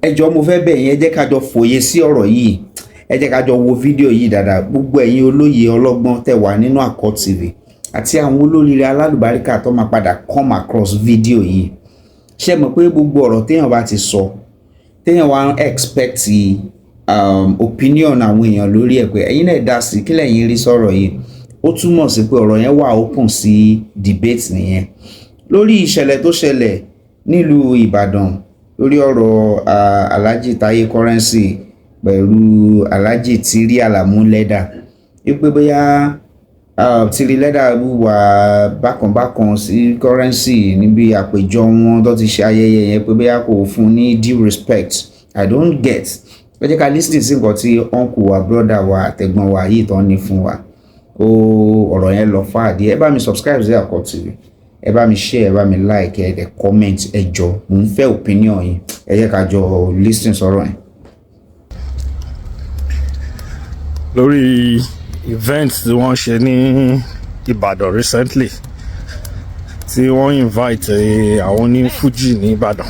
Ẹ jọ̀ọ́, mo fẹ́ bẹ̀ yín, ẹ jẹ́ ká jọ fòye sí ọ̀rọ̀ yìí, ẹ jẹ́ ká jọ wo fídíò yìí dáadáa. Gbogbo ẹ̀yin olóye ọlọ́gbọ́n tẹ́ wà nínú Accord TV àti àwọn olóríire alálùbáríkà tó máa padà come across fídíò yìí, ṣé mọ̀ pé gbogbo ọ̀rọ̀ téèyàn bá ti sọ, téèyàn wá ń expect opinion àwọn èèyàn lórí ẹ̀ pé ẹ̀yin náà dá sí, kí lẹ̀yin rí sọ̀rọ̀ yìí, ó túmọ̀ sí pé ọ̀rọ̀ yẹn wà open sí debate nìyẹn. Lórí ìṣẹ̀lẹ̀ tó ṣẹlẹ̀ nílùú Ìbàdàn, lórí ọ̀rọ̀ Alhaji Taye Currency pẹ̀lú Alhaji Tiri Alamu Leather, wípé bóyá Tiri Leather wà bákanbákan sí Currency níbi àpèjọ wọn tó ti ṣe ayẹyẹ yẹn, pé bóyá kò fún ní due respect. I don't get. Ẹ jẹ́ ká listen sí nǹkan tí uncle wa, brother wa, àtẹ̀gbọ́n wa yìí tán ní fún wa. Ó ọ̀rọ̀ yẹn lọ fáàdì. Ẹ bá mi subscribe sí Accord TV, ẹ bá mi share, ẹ bá mi like, ẹ dẹ̀ comment. Ẹ jọ, mò ń fẹ́ opinion yín. Ẹ jẹ́ ká jọ listen sọ̀rọ̀ yẹn. Lórí event tí wọ́n ṣe ní Ìbàdàn recently, tí wọ́n invite àwọn oní Fuji ní Ìbàdàn,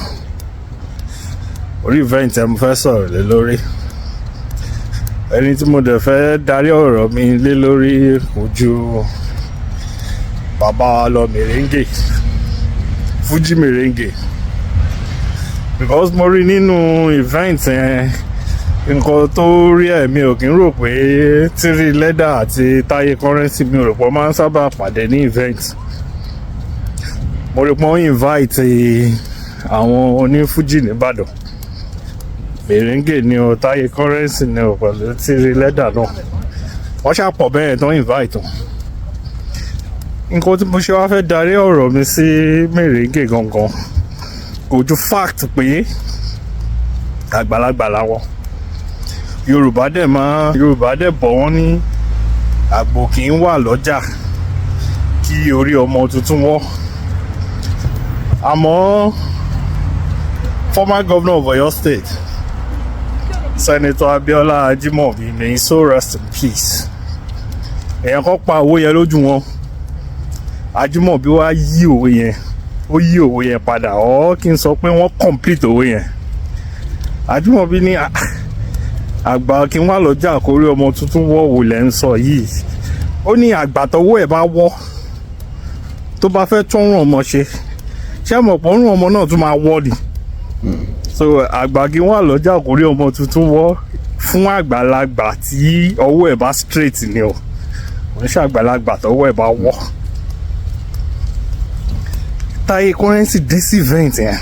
orí event ẹ mo fẹ́ sọ̀rọ̀ lé lórí. Ẹni tí mo dẹ̀ fẹ́ darí ọ̀rọ̀ mi lé lórí kò ju bàbá wa lọ, Merengue, Fuji Merengue, because mo rí nínú event yẹn, nǹkan tó rí ẹ̀, mi ò kí ń rò pé Tiri Leather àti Taye Currency, mi ò rò pé wọ́n máa ń sábà pàdé ní event. Mo rí pé wọ́n invite àwọn onífújì nìbàdàn, Merengue ni o, Taye Currency ni o, pẹ̀lú Tiri Leather náà. Wọ́n ṣàpọ̀ bẹ́ẹ̀ tán invite wọn. Nǹkan tí mo ṣe wá fẹ́ darí ọ̀rọ̀ mi sí Merengue gangan kò ju fact pé àgbàlagbà làwọn. Yorùbá dẹ̀ máa, Yorùbá dẹ̀ bọ̀, wọ́n ní àgbò kì í wà lọ́jà kí orí ọmọ tuntun wọ́. Àmọ́ former governor of Oyo State, Senator Abiola Ajimobi, may his soul rest in peace, èèyàn kan pa òwe yẹn lójú wọn. Ajimobi wá yí òwe yẹn, ó yí òwe yẹn padà, ọ́ kí n sọ pé wọ́n complete òwe yẹn. Ajimobi ní àgbà kí n wá lọ́jà kórí ọmọ tuntun wọ́ wò lẹ́ ń sọ yìí. Ó ní àgbà tọwọ́ ẹ̀ bá wọ́, tó bá fẹ́ tọ́rùn ọmọ ṣe, ṣé mọ̀ pé ọrùn ọmọ náà tún máa wọ́ ni? So àgbà kí wọ́n lọ́jà kórí ọmọ tuntun wọ́ fún àgbàlagbà tí ọwọ́ ẹ̀ bá straight ni o, wọ́n ṣe àgbàlagbà tọwọ́ ẹ̀ bá wọ́. Táyé Currency dé sí event yẹn,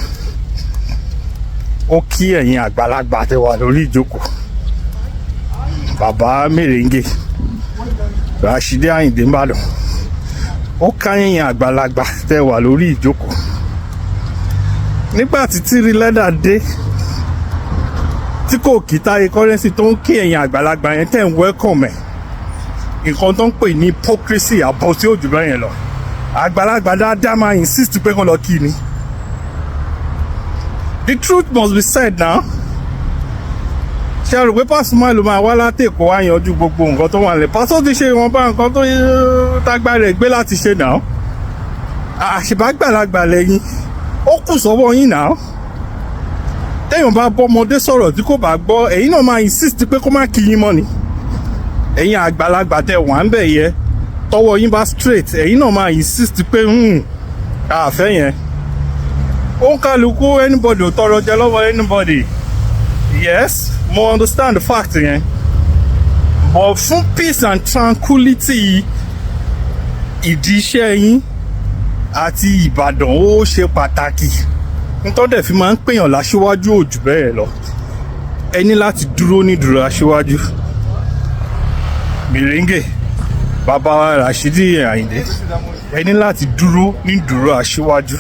ó kí ẹ̀yin àgbàlagbà tẹ́ wà lórí ìjókòó, bàbá Merengue, Rashidi Ayinde Ìbàdàn, ó ká ẹ̀yin àgbàlagbà tẹ́ wà lórí ìjókòó. Nígbà tí Tiri Leather dé, tí kò kí Táyé Currency, tó ń kí ẹ̀yin àgbàlagbà yẹn tẹ̀ ń welcome ẹ̀, nǹkan tó ń pè ní hypocrisy, àbọ̀ tí ó jù bẹ́ẹ̀ yẹn lọ. Àgbàlagbà dáadáa máa insist pé kán lọ kí ni. The truth must be said now. Ṣe rò pé Pasuma ló máa wá látẹ̀kọ́ wá yanjú gbogbo nǹkan tó wà nílẹ̀? Paso ti ṣe ìwọ̀nba nǹkan tó tágbára ẹ̀ gbé láti ṣe náà. Àṣìbágbàlagbà lẹ́yìn, ó kù sọ́wọ́ yín náà. Téèyàn bá bọ́mọdé sọ̀rọ̀ tí kò bá gbọ́, ẹ̀yin náà máa insist pé kó má kí yín mọ́ ni. Ẹ̀yin àgbàlagbà tẹ wà ń bẹ̀ yẹ, tọwọ́ yín bá straight, ẹ̀yin náà máa insist pé àfẹ́ yẹn ó ń kálukú. Anybody ò tọrọ jẹ lọ́wọ́ anybody. Yes, mo understand the fact yẹn, but fún peace and tranquility ìdí iṣẹ́ yín àti Ìbàdàn, ó ṣe pàtàkì. Nítorí dẹ̀ fi máa ń pèèyàn láṣíwájú òjù bẹ́ẹ̀ lọ, ẹ ní láti dúró nídúró aṣíwájú. Merengue, bàbá Rashidi Àyìndé, ẹ ní láti dúró nídúró aṣíwájú.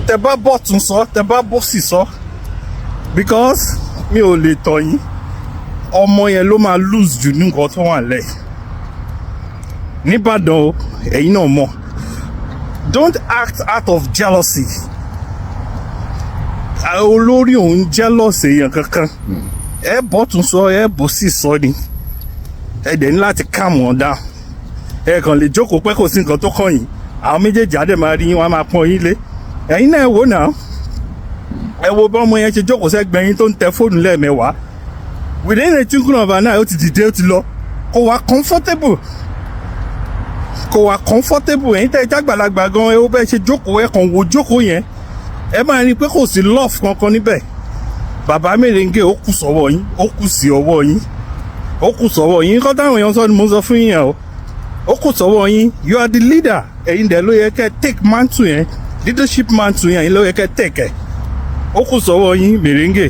Tẹ bá bọ̀ tún sọ, tẹ bá bọ̀ sì sọ, because mi ò lè tọ̀ yín, ọmọ yẹn ló máa lose jù ní nǹkan tó wà lẹ̀ nìbàdàn o. Ẹ̀yin náà mọ̀, don't act out of jealousy. Olórí òun jealous èèyàn kankan, ẹ bọ́ tún sọ, ẹ bọ́ sì sọ ni. Ẹ dẹ̀ ní láti calm wọn down. Ẹ kàn lè jókòó pé kò sí nǹkan tó kàn yín. Àwọn méjèèjì á dẹ̀ máa rí yín, wọ́n á máa pọ́n yín lé. Ẹ̀yin náà wò náà. Ẹ wo bí ọmọ yẹn ṣe jókòó sẹ́gbẹ̀ẹ́ yín tó ń tẹ fóònù lẹ́ẹ̀mẹ́wàá. Within a twinkling of an eye, ó ti dìde, ó ti lọ. Kò wá comfortable, kò wá comfortable. Ẹ̀yin tẹ́ ẹ jágbàlagbà gan, ẹ ó bẹ́ẹ̀ ṣe jókòó, ẹ kàn wo jókòó yẹn, ẹ máa rí i pé kò sí love kankan níbẹ̀. Bàbá Mèrèǹgè, ó kù sọ́wọ́ yín, ó kù sí ọwọ́ yín, ó kù sọ́wọ́ yín. Nǹkan táwọn èèyàn sọ ni mo sọ fún yín yẹn o. Ó kù sọ́wọ́ yín. You are the leader. Ẹ̀yin dẹ̀ ló yẹ kẹ́ take mantle yẹn, leadership mantle yẹn, ẹ̀yin ló yẹ kẹ́ take ẹ̀. Ó kù sọ́wọ́ yín, Mèrèǹgè.